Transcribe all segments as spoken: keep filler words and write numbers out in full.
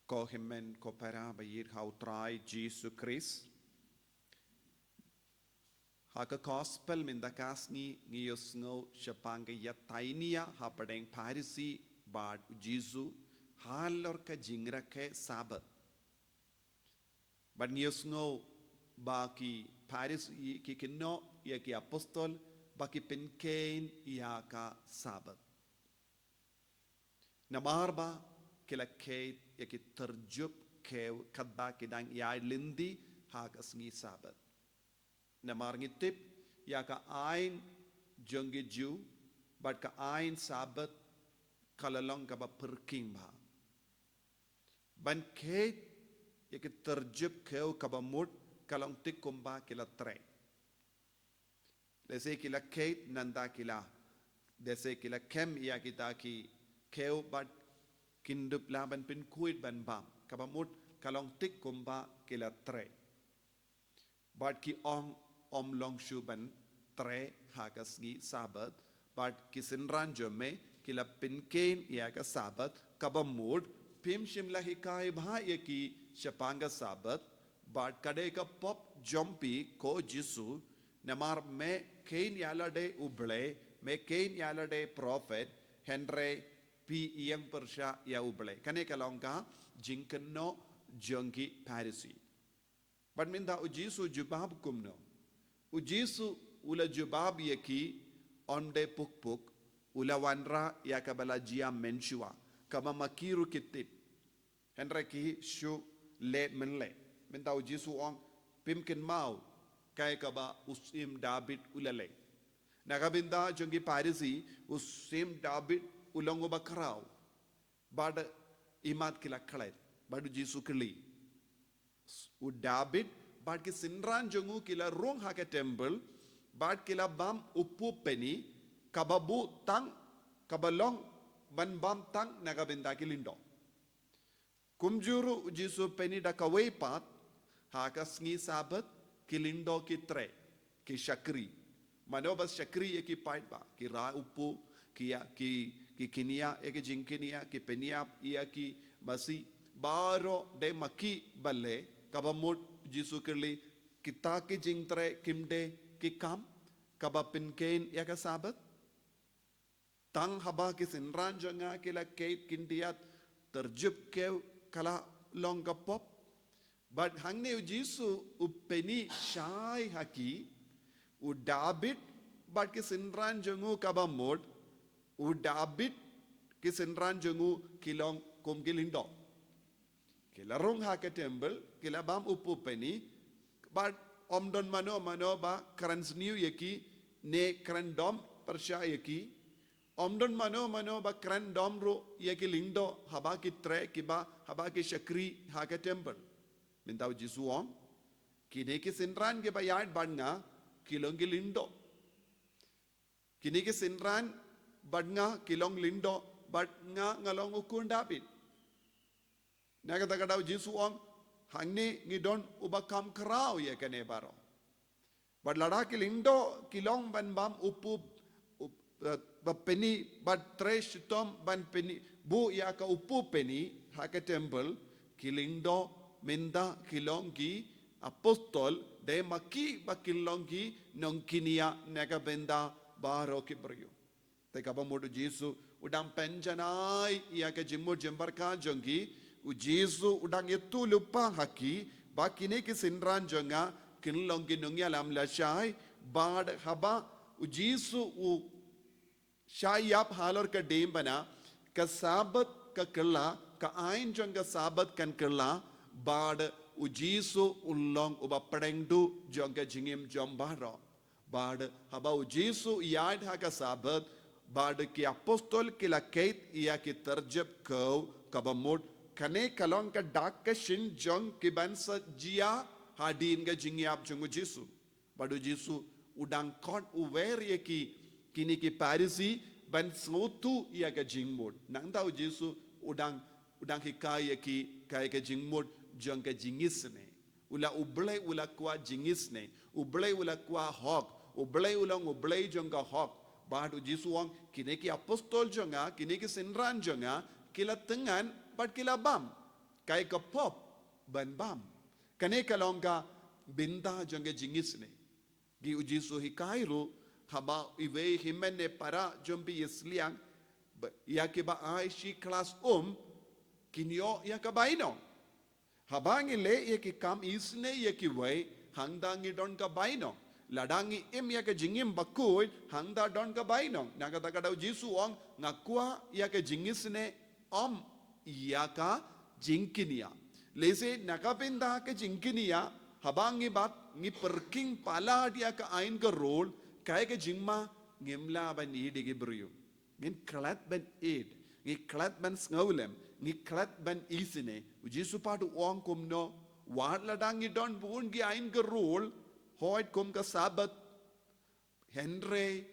Ko hynmen ko para ba ïeit ha u Trai Jisu Khrist. Ha ka gospel mynta ka sngi ngi ïohsngew shaphang ka ïatainia hapdeng Pharisi bad u Jisu halor ka jingrakhe Sabbath. Bad ngi ïohsngew ba ki Pharisi ki kynnoh ïa ki apostol ba ki pynkheiñ ïa ka Sabbath. Namar ba ki la kheiñ ïa ki tyrjup khew katba ki dang ïaid lynti ha ka sngi Sabbath. Namar ngi tip ïa ka aiñ jong ki Jiw bad ka aiñ Sabbath ka la long kaba pyrkhing bha. Ban kheiñ ïa ki tyrjup khew kaba mut ka long tik kumba ki la treh. Lehse ki la kheiñ nangta ki la, lehse ki la kem ïa kita ki khew bad kin dup lah ban pynkhuid ban bam. Kaba mut ka long tik kumba ki la treh. Bad ki ong ym long shuh ban treh ha ka sngi Sabbath. Bad ki synran jong me ki la pynkheiñ ïa ka Sabbath, kaba mut phim shym la hikai bha ïa ki shaphang ka Sabbath. Bad ka dei ka pop jong phi ko Jisu, namar me kheiñ ïa lade u Blei, me kheiñ ïa lade prophet, hynrei phi ïeng pyrshah ïa u Blei. Kane ka long ka jingkynnoh jong ki Pharisi. Bad mynta u Jisu jubab kumno? U Jisu u la jubab ïa ki ym dei puk puk, u la wanrah ïa kaba la jia mynshuwa, kaba ma ki ruh ki tip. Hynrei ki shu leh mynleh. Mynta u Jisu u ong, phim kynmaw kaei kaba u syiem Dabid u la leh. Na ka bynta jong ki Pharisi, u syiem Dabid u long uba khraw. Bad imat ki la klet, bad u Jisu kylli. U Dabid bad ki synran jong u ki la rung ha ka temple, bad ki la bam u pu peni, kaba buh tang, kaba long ban bam tang na ka bynta ki lyngdoh. Kumjuh ruh u Jisu peni da kawei pat, ha ka sngi Sabbath, ki lyngdoh ki treh, ki shakri. Mano ba shakri ïa ki paidbah, ki rah u pu, ki ïa, ki, ki kynïa ïa ki jingkynïa, ki pynïap ïa ki masi, baroh dei ma ki ba leh, kaba mut u Jisu kylli, kita ki jingtreh kim dei ki kam kaba pynkheiñ ïa ka Sabbath? Tang haba ki synran jong nga ki la kheiñ khyndiat, tyrjup khew ka la long ka pop. Bad hangne u Jisu u peni shai ha ki, u Dabid bad ki synran jong u kaba mut, u Dabid ki synran jong u ki long kum ki lyngdoh. Ki la rung ha ka temple, ki la bam u pu peni, bad ym don mano mano ba kren sniew ïa ki, ne kren dom pyrshah ïa ki, ym don mano mano ba kren dom ruh ïa ki lyngdoh, haba ki treh kiba, haba ki shakri ha ka temple. Mynta u Jisu u ong, kine ki synran kiba ïaid bad nga, ki long ki lyngdoh. Kine ki synran bad nga ki long lyngdoh, bad nga nga long u khun Dabid. Na kata ka daw u Jisu u ong, hangne ngi don uba kham khraw ïa kane baroh. Bad lada ki lyngdoh ki long ban bam u pu, u, eh, ba peni, bad treh shitom ban peni, buh ïa ka u pu peni ha ka temple, ki lyngdoh mynta ki long ki apostol, dei ma ki ba kin long ki nongkynïa na ka bynta baroh ki briew. Te kaba mut u Jisu u dang pynjanai ïa ka jingmut jingpyrkhat jong ki, u Jisu u dang ïathuhlypa ha ki, ba kine ki synran jong nga kin long ki nongïalam lashai, bad haba u Jisu u shah ïap halor ka diengphna, ka Sabbath ka kylla, ka aiñ jong ka Sabbath kan kylla, bad u Jisu u long uba pdeng duh jong ka jingim jong baroh. Bad haba u Jisu u ïaid ha ka Sabbath, bad ki apostol ki la kheiñ ïa ki tyrjup khew, kaba mut kane ka long ka dak ka shin jong ki ban sa jia hadien ka jingïap jong u Jisu. Bad u Jisu u dang khot u wer ïa ki, kine ki Pharisi ban sngewthuh ïa ka jingmut. Nangta u Jisu u dang, u dang hikai ïa ki kaei ka jingmut jong ka jingisynei. U la, u Blei u la kwah jingisynei. U Blei u la kwah hok. U Blei u long u Blei jong ka hok. Bad u Jisu u ong, kine ki apostol jong nga, kine ki synran jong nga, ki la tyngan bad ki la bam. Kaei ka pop ban bam. Kane ka long ka bynta jong ka jingisynei. Ki u Jisu hikai ruh, haba iwei hynmen ne para jong phi i sliang, ba, ïa kiba ai shi klas um, kin ïoh ïa ka bainong. Haba ngi leh ïa ki kam isynei ïa kiwei, hangta ngi don ka bainong. Lada ngi im ïa ka jingim bakhuid, hangta don ka bainong. Na kata ka daw Jisu u ong, nga kwah ïa ka jingisynei, ym ïa ka jingkñia. Lehse na ka bynta ka jingkñia, haba ngi bat, ngi pyrkhing palat ïa ka aiñ ka rule, kaei ka jingma, ngim lah ban ïeid ïa ki briew. Ngin klet ban ïeid, ngi klet ban sngewlem, ngi klet ban isynei. U Jisu pat u ong kumno, wat lada ngi don bun ki aiñ ka rule, hooid kum ka Sabbath, hynrei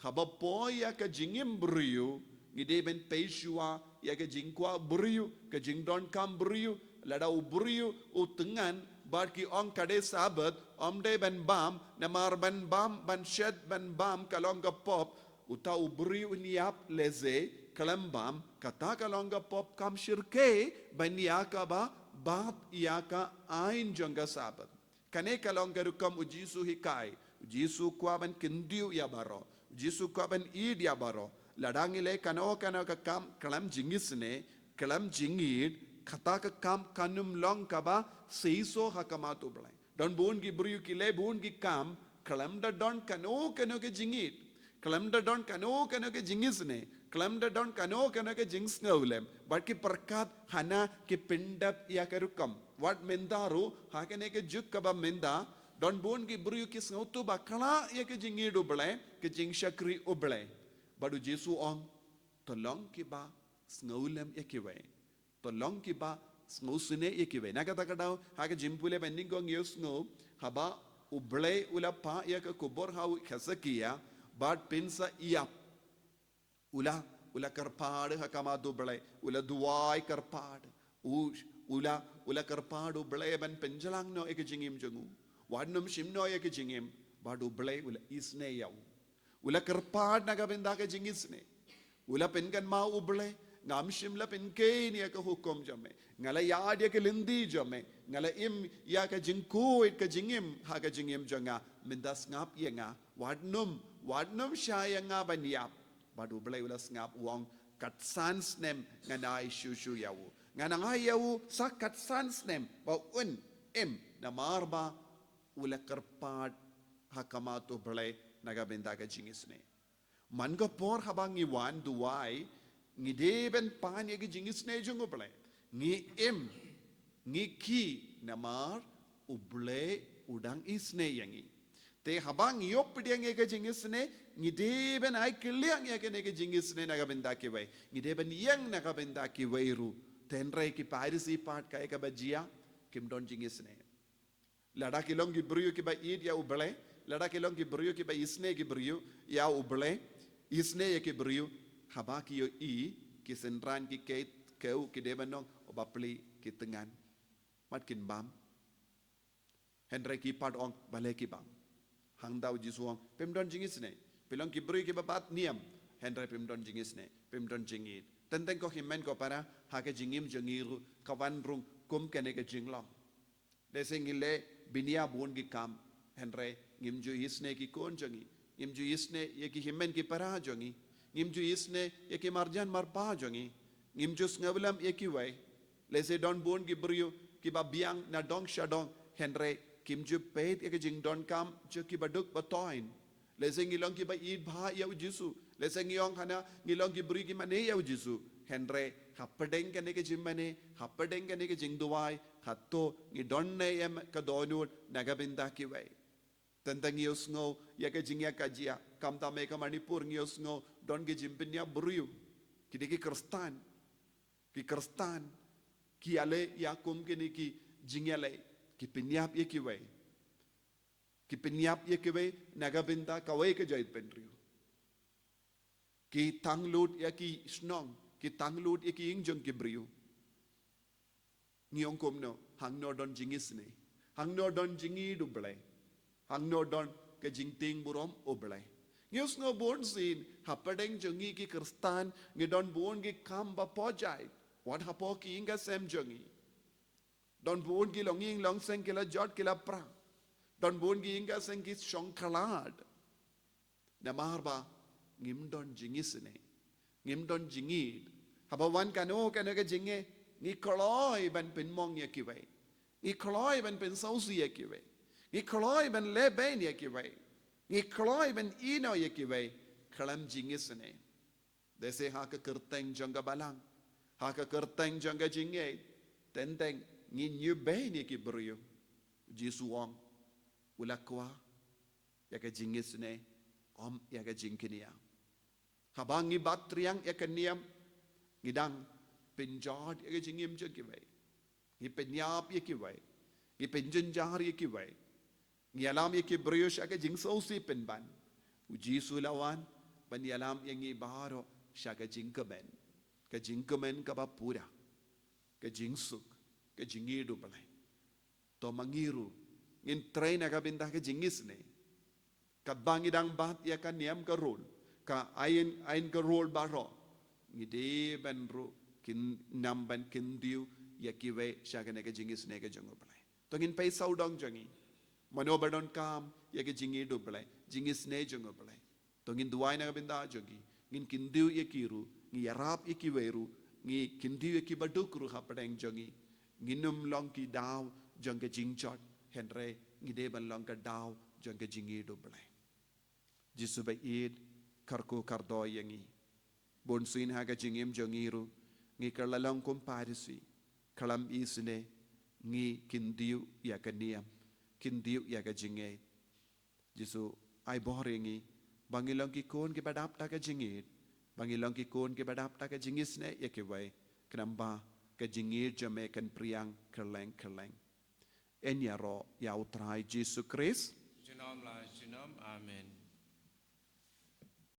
haba poi ïa ka jingim briew, ngi dei ban peit shuwa ïa ka jingkwah briew, ka jingdonkam briew. Lada u briew u tyngan bad ki ong ka dei Sabbath, ym dei ban bam, namar ban bam, ban shet, ban bam ka long ka pop. Uta u briew un ïap lehse khlem bam, kata ka long ka pop, kam shyrkhei ban ïa kaba bat ïa ka aiñ jong ka Sabbath. Kane ka long ka rukom u Jisu hikai. U Jisu kwah ban kyntiew ïa baroh. U Jisu kwah ban ïeid ïa baroh. Lada ngi leh kano kano ka kam khlem jingisynei, khlem jingïeid, kata ka kam kan ym long kaba seisoh ha khmat U Blei. Don bun ki briew ki leh bun ki kam, khlem da don kano kano ka jingïeid. Khlem da don kano kano ka jingisynei, khlem da don kano kano ka jingsngewlem, bad ki pyrkhat hana ki pyndep ïa ka rukom. Wat mynta ruh, ha kane ka juk kaba mynta, don bun ki briew ki sngewthuh bakla ïa ka jingïeid U Blei, ka jingshakri U Blei. Bad u Jisu u ong, to long kiba sngewlem ïa kiwei. To long kiba sngewsynei ïa kiwei. Na kata ka daw, ha ka jingpule ba nyngkong ïohsngew, haba U Blei u la phah ïa ka khubor ha u Hesekiah, bad phin sa ïap. U la, u la kyrpad ha khmat U Blei, u la duwai kyrpad. U, u la, u la kyrpad U Blei ban pynjlan noh ïa ka jingim jong u. Wat nym shim noh ïa ka jingim, bad U Blei u la isynei ïa u. U la kyrpad na ka bynta ka jingisynei. U la pynkynmaw U Blei, ngam shym la pynkheiñ ïa ka hukum jong me. Nga la ïaid ïa ka lynti jong me. Nga la im ïa ka jingkhuid ka jingim, ha ka jingim jong nga. Mynta sngap ïa nga. Wat nym, wat nym shah ïa nga ban ïap. Bad U Blei u la sngap u ong, khatsan snem ngan ai shuh shuh ïa u. Ngan ai ïa u sa khatsan snem ba un im namar ba u la kyrpad ha khmat U Blei na ka bynta ka jingisynei. Man ka por haba ngi wan duwai, ngi dei ban pan ïa ka jingisynei jong U Blei. Ngi im, ngi khie namar U Blei u dang isynei ïa ngi. Te haba ngi ïoh pdiang ïa ka jingisynei, ngi dei ban ai kylliang ïa kane ka jingisynei na ka bynta kiwei. Ngi dei ban ïeng na ka bynta kiwei ruh. Te hynrei ki Pharisi pat kaei kaba jia, kim don jingisynei. Lada ki long ki briew kiba ïeid ïa U Blei, lada ki long ki briew kiba isynei ki briew, ïa U Blei, isynei ïa ki briew, haba ki ïohi, ki synran ki khew, ki dei ban ong, o bapli ki tyngan. Mat kin bam. Hynrei ki pat ong, balei ki bam. Hangta u Jisu u ong, phim don jingisynei. Phi long ki briew kiba bat niam, hynrei phim don jingisynei, phim don jingïeid. Teng teng ko hynmen ko para, ha ka jingim jong ngi ruh, ka wan rung kum kane ka jinglong. Lehse ngi leh bniah bun ki kam, hynrei ngim ju isynei ki khun jong ngi, ngim ju isynei ïa ki hynmen ki para jong ngi, ngim ju isynei ïa ki marjan marpa jong ngi, ngim ju sngewlem ïa kiwei. Lehse don bun ki briew kiba biang na dong sha dong, hynrei kim ju peit ïa ka jingdonkam jong kiba duk ba thoiñ. Lehse ngi long kiba ïeit bha ïa u Jisu. Lehse ngi ong hana ngi long ki briew ki mane ïa u Jisu. Hynrei hapdeng kane ka jingmane, hapdeng kane ka jingduwai, hato ngi don ne em ka dohnud na ka bynta kiwei. Teng teng ngi ïohsngew ïa ka jingïakajia, khamtam ha ka Manipur ngi ïohsngew don ki jingpynïap briew. Ki dei ki Khristan. Ki Khristan. Ki ïaleh ïa kum kine ki jingïaleh. Ki pynïap ïa kiwei. Ki pynïap ïa kiwei na ka bynta kawei ka jaitbynriew. Ki thang lut ïa ki shnong, ki thang lut ïa ki ïing jong ki briew. Ngi ong kumno, hangno don jingisynei. Hangno don jingïeid U Blei. Hangno don ka jingtieng burom U Blei. Ngi ïohsngew bun sien, hapdeng jong ngi ki Khristan, ngi don bun ki kam ba pynjait. Wat hapoh ki ïing ka sem jong ngi. Don bun ki longïing longseng ki la jot ki la pra. Don bun ki ïing ka seng ki shong khlad. Namar ba ngim don jingisynei, ngim don jingïeid. Haba wan kano kano ka jingeh, ngi kloi ban pynmong ïa kiwei, ngi kloi ban pynsngewsih ïa kiwei, ngi kloi ban lehbeiñ ïa kiwei, ngi kloi ban ïehnoh ïa kiwei khlem jingisynei. Te se ha ka kyrteng jong ka balang, ha ka kyrteng jong ka jingïeid, teng teng ngin ïehbeiñ ïa ki briew. Jisu u ong, u la kwah ïa ka jingisynei, ym ïa ka jingkñia. Haba ngi bat triang ïa ka niam, ngi dang pynjot ïa ka jingim jong kiwei, ngi pynïap ïa kiwei, ngi pynjynjar ïa kiwei, ngi ïalam ïa ki briew sha ka jingsngewsih pynban. U Jisu u la wan ban ïalam ïa ngi baroh sha ka jingkmen, ka jingkmen kaba pura, ka jingsuk, ka jingïeid U Blei. To ma ngi ruh ngin trei na ka bynta ka jingisynei. Katba ngi dang bat ïa ka niam ka rule, ka aiñ, aiñ ka rule baroh, ngi dei ban ruh kin nam ban kyntiew ïa kiwei sha kane ka jingisynei ka jong U Blei. To ngin peit sawdong jong ngi, mano ba donkam ïa ka jingïeid U Blei, jingisynei jong U Blei. To ngin duwai na ka bynta jong ki, ngin kyntiew ïa ki ruh, ngi ïarap ïa kiwei ruh, ngi kyntiew ïa ki baduk ruh hapdeng jong ngi. Ngin ym long ki daw jong ka jingjot, hynrei ngi dei ban long ka daw jong ka jingïeid U Blei. Jisu ba ïeid, kyrkhu kyrdor ïa ngi. Bun sien ha ka jingim jong ngi ruh, ngi kylla long kum Pharisi, khlem isynei, ngi kyntiew ïa ka niam, kyntiew ïa ka jingïeid. Jisu, ai bor ïa ngi ba ngin long ki khun kiba dap da ka jingïeid, ba ngin long ki khun kiba dap da ka jingisynei ïa kiwei, khnang ba ka jingïeid jong me kan pdiang kylleng kylleng. Yn ïaroh ïa U Trai Jisu Khrist. Junom la junom. Amen.